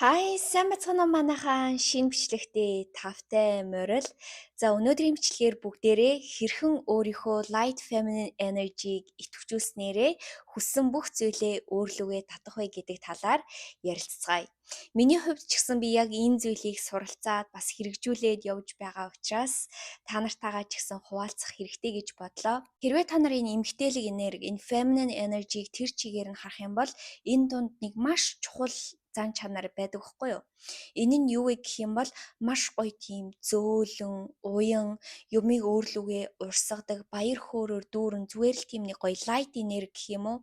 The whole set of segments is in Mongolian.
Хай, сайн байцгаана уу, манайхан? Шинэ бичлэгтээ тавтай морил. За, өнөөдрийн бичлэгээр бүгдээрээ хэрхэн өөрийнхөө light feminine energy-г идэвхжүүлснээрээ хүссэн бүх зүйлээ өөрлөгөө татах вэ гэдэг талаар ярилцгаая. Миний хувьд ч гэсэн би яг энэ зүйлийг суралцаад, бас хэрэгжүүлээд явж байгаа учраас та нартайгаа ч гэсэн хуваалцах хэрэгтэй гэж бодлоо. Хэрвээ та нар энэ эмэгтэйлэг энерги, энэ feminine energy-г тэр чигээр нь харах юм бол энэ дунд нэг маш чухал зан чанар байдаг байхгүй юу? Энэ нь юу вэ гэх юм бол маш гоё тийм зөөлөн, уян, юмыг өөрлөгөө урсгадаг, баяр хөөрөөр дүүрэн, зүгээр л тийм нэг гоё light энерги гэх юм уу?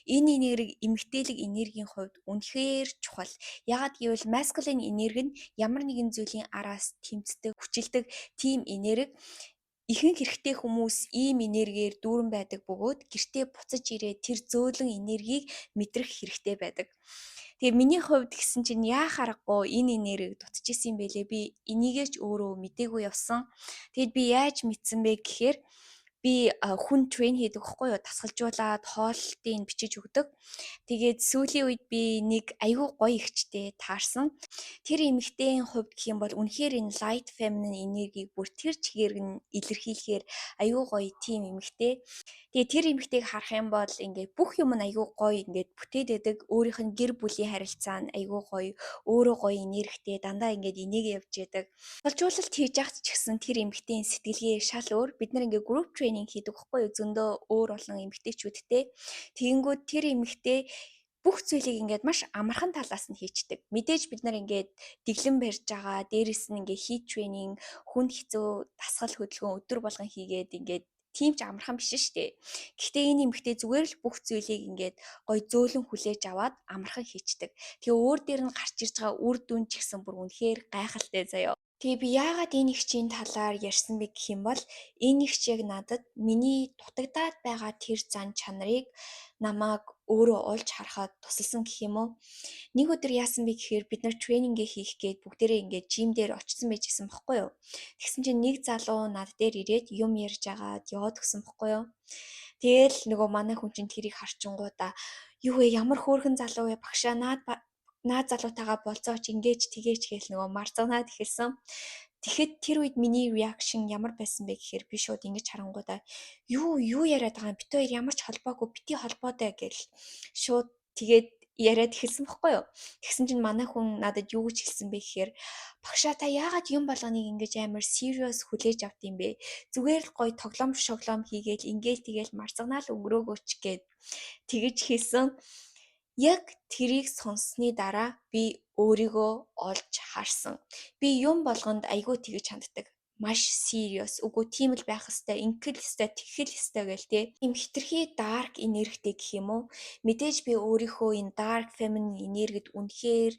Энэ энерги эмэгтэйлэг энергийн хувьд үнэхээр чухал. Яагаад гэвэл masculine энерги нь ямар нэгэн зүйлийн араас тэмцдэг, хүчилдэг тийм энерги. Ихэнх эрэгтэй хүмүүс ийм энергиэр дүүрэн байдаг бөгөөд гэртээ буцаж ирээд тэр зөөлөн энергийг мэдрэх хэрэгтэй байдаг. Тэгээ миний хувьд гэсэн чинь яах аргагүй энэ энергийг дутчихсан юм бэлээ. Би энийгээ ч өөрөө мдээгүй явсан. Тэгэд би яаж мэдсэн бэ гэхээр би хүн train хийдэг байхгүй юу? Дасгалжуулаад хооллолтыг бичиж өгдөг. Тэгээд сүүлийн үед би нэг айгүй гоё эгчтэй таарсан. Тэр эмэгтэйн хувьд гэх юм бол үнэхээр энэ light feminine энергийг бүр тэр чигээр нь илэрхийлэхээр айгүй гоё тийм эмэгтэй. Тэгээ тэр эмэгтэйг харах юм бол ингээд бүх юм нь айгүй гоё ингээд бүтээд байдаг. Өөрийнх нь гэр бүлийн харилцаа нь айгүй гоё, өөрөө гоё энергитэй, дандаа ингээд энийгээ явж байдаг. Дасгалжуулалт хийж байхад ч гэсэн тэр эмэгтэйн сэтгэлгээ шал өөр. Бид нар ингээд group training хийдэг байхгүй юу? Зөндөө өөр олон эмэгтэйчүүдтэй. Тэгэнгүүт тэр эмэгтэй бүх зүйлийг ингээд маш амархан талаас нь хийчдэг. Мэдээж бид нар ингээд дэглэм барьж байгаа, дээрэс нь ингээд HIIT training, хүнд хэцүү дасгал хөдөлгөөн өдөр болгон хийгээд ингээд тийм ч амархан биш шүү дээ. Гэхдээ энэ эмэгтэй зүгээр л бүх зүйлийг ингээд гоё зөөлөн хүлээж аваад амархан хийчдэг. Тэгээ өөр дээр нь гарч ирж байгаа үр дүн ч гэсэн бүр үнэхээр гайхалтай заяа. Тэгээ би яагаад энэ эгчийн талаар ярьсан бэ гэх юм бол энэ эгч яг надад миний дутагдаад байгаа тэр зан чанарыг намайг өөрөө олж харахад тусалсан гэх юм уу. Нэг өдөр яасан бэ гэхээр бид нар training ээ хийх гээд бүгдээрээ ингээд gym дээр очсон байж гисэн бохгүй юу. Тэгсэн чинь нэг залуу над дээр ирээд юм ярьж агаад яваад өгсөн бохгүй юу. Тэгээл нөгөө манай хүн чинь тэрийг харчингуудаа "Юу вэ, ямар хөөрхөн залуу вэ, багшаа, наад наад залуутайгаа болзооч, ингэж тэгээч" гээл нөгөө марзагнаад эхэлсэн. Тэгэхэд тэр үед миний reaction ямар байсан бэ гэхээр би шууд ингэж харангуутаа "Юу юу яриад байгаа юм, бид хоёр ямар ч холбоогүй, битгий холбоотой" гээл шууд тэгээд яриад эхэлсэн бохгүй юу. Тэгсэн чинь манай хүн надад юу гэж хэлсэн бэ гэхээр "Багшаа, та яагаад юм болгоныг ингэж амар serious хүлээж авд юм бэ? Зүгээр л гоё тоглоом шоглоом хийгээл, ингээл тэгээл марзагнаал өнгөрөөгөөч" гээд тэгэж хэлсэн. Яг тэрийг сонссны дараа би өөрийгөө олж харсан. Би юм болгонд айгүй тэгэж ханддаг. Маш serious. Үгүй, тийм л байх ёстой, ингэх л ёстой, тэгэх л ёстой гээл те. Ийм хэтэрхий dark энергитэй гэх юм уу? Мэдээж би өөрийнхөө энэ dark feminine энергид үнэхээр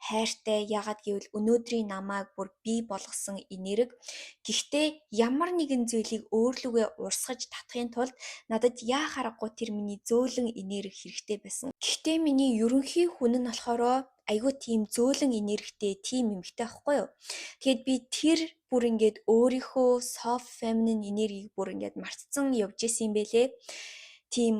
хайртай. Яагаад гэвэл өнөөдрийн намайг бүр бий болгосон энерги. Гэхдээ ямар нэгэн зүйлийг өөрлөгөө урсгаж татахын тулд надад яах аргагүй тэр миний зөөлөн энерги хэрэгтэй байсан. Гэхдээ миний ерөнхий хүн нь болохоор айгүй тийм зөөлөн энергитэй тийм эмэгтэй байхгүй юу. Тэгээд би тэр бүр ингээд өөрийнхөө soft feminine энергийг бүр ингээд мартцсан явж исэн юм бэлээ. Тийм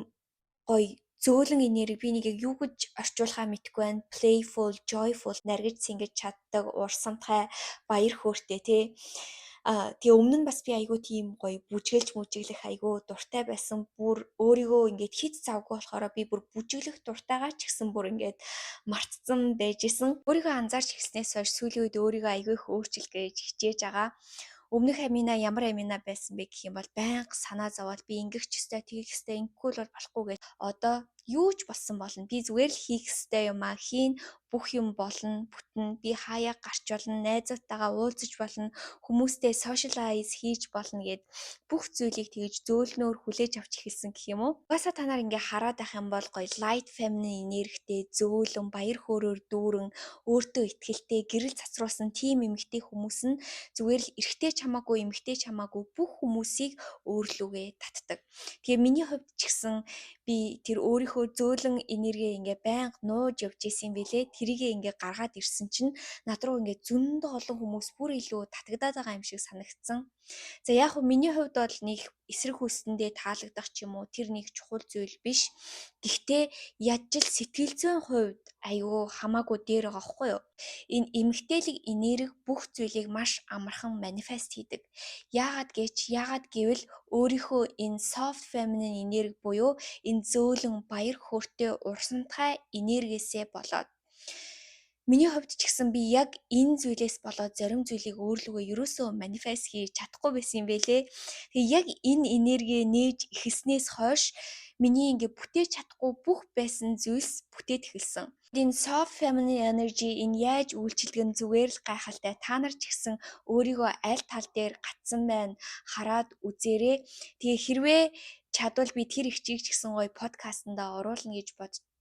гоё зөөлөн энерги, би нэг яг юу гэж орчуулахаа мэдэхгүй байна. Playful, joyful, наргиж сэнгэж чаддаг, уурсамтгай, баяр хөөртэй тий. А тэгээ өмнө нь бас би айгүй тийм гоё бүжгэлж мүжиглэх айгүй дуртай байсан. Бүр өөрийгөө ингээд хэд завгүй болохоор би бүр бүжиглэх дуртайгаа ч гэсэн бүр ингээд мартцсан байж исэн. Өөрийгөө анзаарч эхэлснээс хойш сүүлийн үед өөрийгөө айгүй их өөрчлөх гэж хичээж байгаа. Өмнөх Амина ямар Амина байсан бэ гэх юм бол байнга санаа зовоод, би ингэх ч ёстой, тэгэх ёстой, ингэхгүй л бол болохгүй гэж. Одоо юу ч болсон болно. Би зүгээр л хийх ёстой юм а хийн, бүх юм болно, бүтнэ. Би хаяа гарч болно, найзуудтайгаа уулзаж болно, хүмүүстэй socialize хийж болно гэд бүх зүйлийг тэгэж зөөлнөөр хүлээж авч эхэлсэн гэх юм уу. Угаасаа та нар ингээ хараад байх юм бол гоё light feminine энергитэй, зөөлөн, баяр хөөрөөр дүүрэн, өөртөө итгэлтэй, гэрэл цацруулсан тийм эмэгтэй хүмүүс нь зүгээр л эрэгтэй ч хамаагүй, эмэгтэй ч хамаагүй бүх хүмүүсийг өөрлөгөө татдаг. Тэгээ миний хувьд ч гэсэн би тэр өөрийнхөө зөөлөн энергийг ингээ байнга нууж явж исэн юм бэлээ. Тэрийгээ ингээ гаргаад ирсэн чинь над руу ингээ зөндөө олон хүмүүс бүр илүү татагдаад байгаа юм шиг санагдсан. За, яг хөө миний хувьд бол нэг эсрэг хүйстэндээ таалагдах ч юм уу, тэр нэг чухал зүйл биш. Гэхдээ ядчил сэтгэл зүйн хувьд айгүй хамаагүй дээр байгаа байхгүй юу? Энэ эмэгтэйлэг энерги бүх зүйлийг маш амархан manifest хийдэг. Яагаад гэвэл өөрийнхөө энэ soft feminine энерги буюу энэ зөөлөн, баяр хөөртэй, урсамтгай энергиэсээ болоод. Миний хувьд ч гэсэн би яг энэ зүйлээс болоод зарим зүйлийг өөрлөгөө ерөөсөө manifest хийж чадахгүй байсан юм байлээ. Тэгээ яг энэ энергийг нээж эхэлснээс хойш миний ингээ бүтээж чадахгүй бүх байсан зүйлс бүтээд эхэлсэн. Энэ soft feminine energy энэ яаж үйлчилдэг нь зүгээр л гайхалтай. Та нар ч гэсэн өөрийгөө аль тал дээр гацсан байна хараад үзээрэй. Тэгээ хэрвээ чадвал би тэр эгчийг ч гэсэн гоё подкастнда оруулна гэж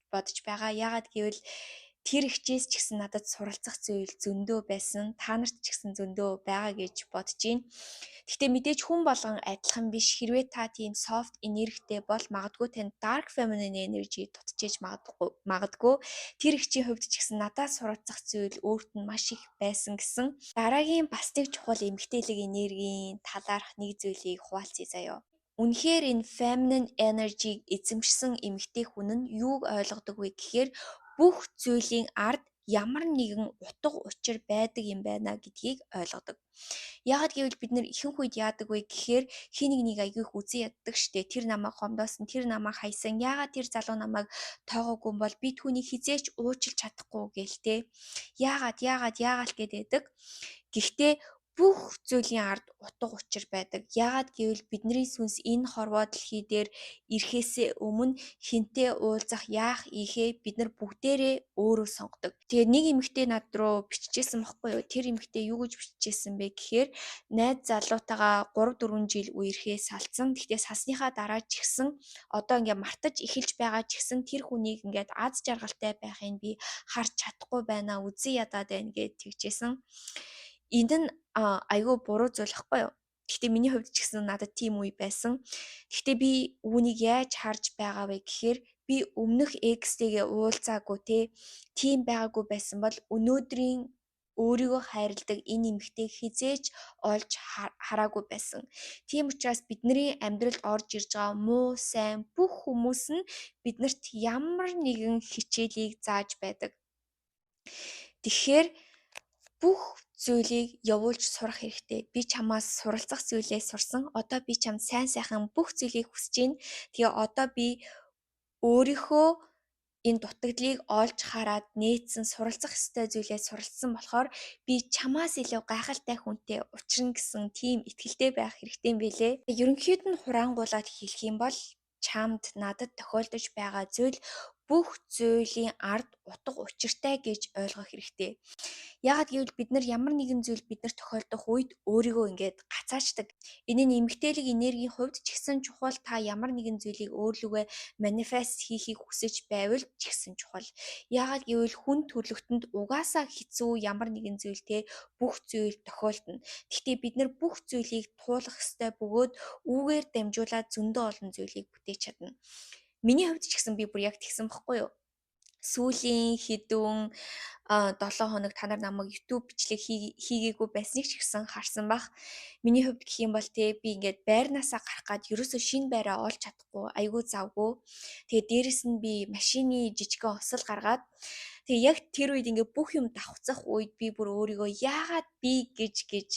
бодож байгаа. Яагаад гэвэл тэр эгчээс ч гэсэн надад суралцах зүйл зөндөө байсан. Та нарт ч гэсэн зөндөө байгаа гэж бодож байна. Гэхдээ мэдээж хүн болгон адилхан биш. Хэрвээ та тийм soft энергитэй бол магадгүй танд dark feminine energy дутчихэж магадгүй. Тэр эгчийн хувьд ч гэсэн надад суралцах зүйл өөрт нь маш их байсан гэсэн. Дараагийн бас нэг чухал эмэгтэйлэг энергийн талаарх нэг зүйлийг хуваалцъя заяа. Үнэхээр энэ feminine energy-г эзэмшсэн эмэгтэй хүн нь юуг ойлгодог вэ гэхээр бүх зүйлийн ард ямар нэгэн утга учир байдаг юм байна гэдгийг ойлгодог. Яагаад гэвэл бид нар ихэнх үед яадаг вэ гэхээр хэн нэгнийг аягүй их үзэн яддаг штэ. Тэр намайг гомдоосон, тэр намайг хаясан, яагаад тэр залуу намайг тоогоогүй юм бол би түүнийг хэзээ ч уучлах чадахгүй гээл те. Яагаад, яагаад, яагаад гэдэг. Гэхдээ бүх зүйлийн ард утга учир байдаг. Яагаад гэвэл бидний сүнс энэ хорвоо дэлхий дээр ирэхээсээ өмнө хэнтэй уулзах, яах ийхээ бид нар бүгдээрээ өөрөө сонгодог. Тэгээд нэг эмэгтэй над руу биччихсэн байхгүй юу? Тэр эмэгтэй юу гэж биччихсэн бэ гэхээр найз залуутайгаа 3 4 жил үерхээ салцсан. Гэхдээ салсныхаа дараа ч гэсэн одоо ингээ мартаж эхэлж байгаа ч гэсэн тэр хүнийг ингээд аз жаргалтай байхыг би харж чадахгүй байна, үзэн ядаад байна гэж тэгжсэн. Энэ нь аягүй буруу зүйл байхгүй юу? Гэхдээ миний хувьд ч гэсэн надад тийм үе байсан. Гэхдээ би үүнийг яаж харж байгаа вэ гэхээр би өмнөх ex тэйгээ уулзаагүй те, тийм байгаагүй байсан бол өнөөдрийн өөрийгөө хайрладаг энэ эмэгтэйг хэзээ ч олж хараагүй байсан. Тийм учраас бидний амьдралд орж ирж байгаа муу, сайн бүх хүмүүс нь бид нарт ямар нэгэн хичээлийг зааж байдаг. Тэгэхээр бүх зүйлийг явуулж сурах хэрэгтэй. Би чамаас суралцах зүйлээ сурсан. Одоо би чамд сайн сайхан бүх зүйлийг хүсэж байна. Тэгээ одоо би өөрийнхөө энэ дутагдлыг олж хараад нээсэн, суралцах ёстой зүйлээ суралцсан болохоор би чамаас илүү гайхалтай хүнтэй учрна гэсэн тийм итгэлтэй байх хэрэгтэй юм билээ. Ерөнхийд нь хураангуулаад хэлэх юм бол чамд, надад тохиолдож байгаа зүйл бүх зүйлийн ард утга учиртай гэж ойлгох хэрэгтэй. Яагаад гэвэл бид нар ямар нэгэн зүйл бид нарт тохиолдох үед өөрийгөө ингээд гацаачдаг. Энэ нь эмэгтэйлэг энергийн хувьд ч гэсэн чухал, та ямар нэгэн зүйлийг өөрлөгөө manifest хийхийг хүсэж байвал ч гэсэн чухал. Яагаад гэвэл хүн төрөлхтөнд угаасаа хэцүү ямар нэгэн зүйлтэй бүх зүйл тохиолдоно. Гэхдээ бид нар бүх зүйлийг туулах ёстой бөгөөд үүгээр дамжуулаад зөндөө олон зүйлийг бүтээж чадна. Миний хувьд ч гэсэн би бүр яг тэгсэн бохгүй юу? Сүүлийн хэдэн 7 хоног та нар намайг YouTube бичлэг хийгээгүй байсныг ч гэсэн харсан бах. Миний хувьд гэх юм бол те, би ингээд байрнаасаа гарах гад ерөөсөө шинэ байраа олж чадахгүй, аягүй завгүй. Тэгээ дээрэс нь би машины жижигхэн осол гаргаад, тэгээ яг тэр үед ингээд бүх юм давхцах үед би бүр өөрийгөө яагаад би гэж гэж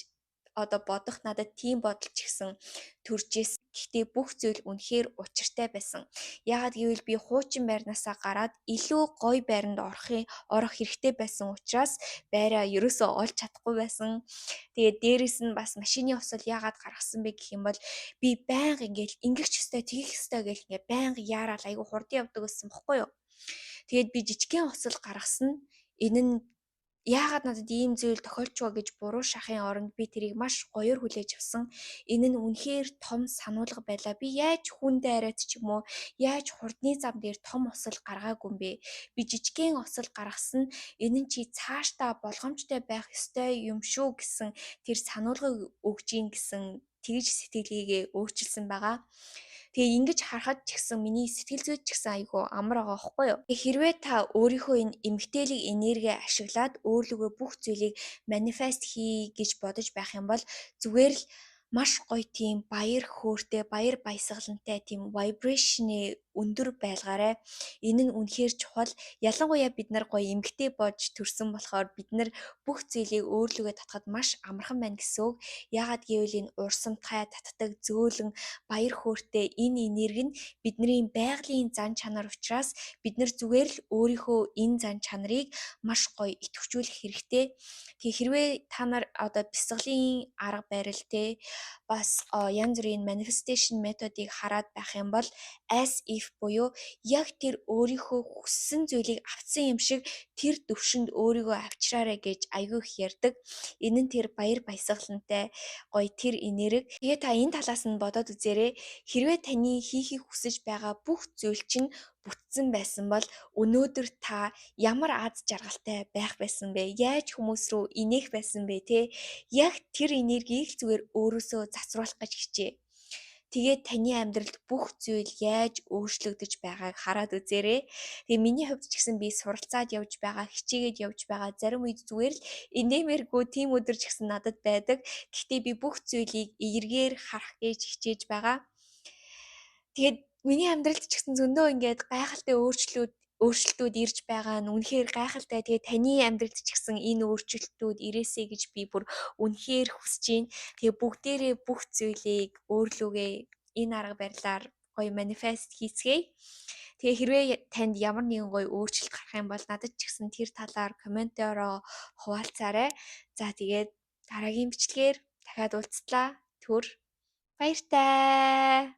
одоо бодох надад тийм бодол ч гэсэн төрж исэн. Гэхдээ бүх зүйл үнэхээр учиртай байсан. Яагаад гэвэл би хуучин байрнаасаа гараад илүү гоё байранд орох хэрэгтэй байсан учраас байраа ерөөсөө олж чадахгүй байсан. Тэгээд дээрэс нь бас машины осол яагаад гаргасан бэ гэх юм бол би байнга ингээл ингэх ч ёстой, тэгэх ёстой гэл ингээ байнга яараал аягүй хурдан явдаг гэсэн бохгүй юу. Тэгээд би жижигхэн осол гаргасан нь энэ нь яагаад надад ийм зүйл тохиолдчихоо гэж буруу шахахын оронд би тэрийг маш гоёор хүлээж авсан. Энэ нь үнэхээр том сануулга байлаа. Би яаж хүн дайраад ч юм уу, яаж хурдны зам дээр том осол гаргаагүй юм бэ? Би жижигхэн осол гаргасан нь энэ нь чи цаашдаа болгоомжтой байх ёстой юм шүү гэсэн тэр сануулгыг өгч ийн гэсэн тэгж сэтгэлгээгээ өөрчилсөн байгаа. Тэгээ ингэж харахад ч гэсэн миний сэтгэл зүйд ч гэсэн аягүй амар байгаа байхгүй юу. Хэрвээ та өөрийнхөө энэ эмэгтэйлэг энерги ашиглаад өөрлөгөө бүх зүйлийг manifest хий гэж бодож байх юм бол зүгээр л маш гоё тийм баяр хөөртэй, баяр баясгалантай тийм vibration-ы өндөр байлгаарай. Энэ нь үнэхээр чухал. Ялангуяа бид нар гоё эмэгтэй болж төрсэн болохоор бид нар бүх зүйлийг өөрлөгөө татахад маш амархан байна гэсэн үг. Яагаад гэвэл энэ урсамтгай, татдаг, зөөлөн, баяр хөөртэй энэ энерги нь бидний байгалийн зан чанар учраас бид нар зүгээр л өөрийнхөө энэ зан чанарыг маш гоё идэвхжүүлэх хэрэгтэй. Тэгээ хэрвээ та нар одоо бясалгалын арга барил, те, бас янз бүрийн manifestation методыг хараад байх юм бол as if буюу яг тэр өөрийнхөө хүссэн зүйлийг авсан юм шиг тэр төвшөнд өөрийгөө авчираарай гэж айгүй их ярьдаг. Энэ нь тэр баяр баясгалантай гоё тэр энерги. Тэгээ та энэ талаас нь бодоод үзээрэй. Хэрвээ таны хийхийг хүсэж байгаа бүх зүйл чинь бүтсэн байсан бол өнөөдөр та ямар аз жаргалтай байх байсан бэ? Яаж хүмүүс рүү инээх байсан бэ, те? Яг тэр энергийг л зүгээр өөрөөсөө завсруулах гэж хичээ. Тэгээд таны амьдралд бүх зүйл яаж өөрчлөгдөж байгааг хараад үзээрэй. Тэгээ миний хувьд ч гэсэн би суралцаад явж байгаа, хичээгээд явж байгаа. Зарим үед зүгээр л инээмэргүй тийм өдөр ч гэсэн надад байдаг. Гэхдээ би бүх зүйлийг эергээр харах гэж хичээж байгаа. Тэгээд миний амьдралд ч гэсэн зөндөө ингээд гайхалтай өөрчлөлтүүд ирж байгаа нь үнэхээр гайхалтай. Тэгээ таны амьдралд ч гэсэн энэ өөрчлөлтүүд ирээсэй гэж би бүр үнэхээр хүсэж байна. Тэгээ бүгдээрээ бүх зүйлийг өөрлөгөө энэ арга барилаар гоё manifest хийцгээе. Тэгээ хэрвээ танд ямар нэгэн гоё өөрчлөлт гарах юм бол надад ч гэсэн тэр талаар comment ороо хуваалцаарай. За, тэгээд дараагийн бичлэгээр дахиад уулзлаа. Түр баяртай.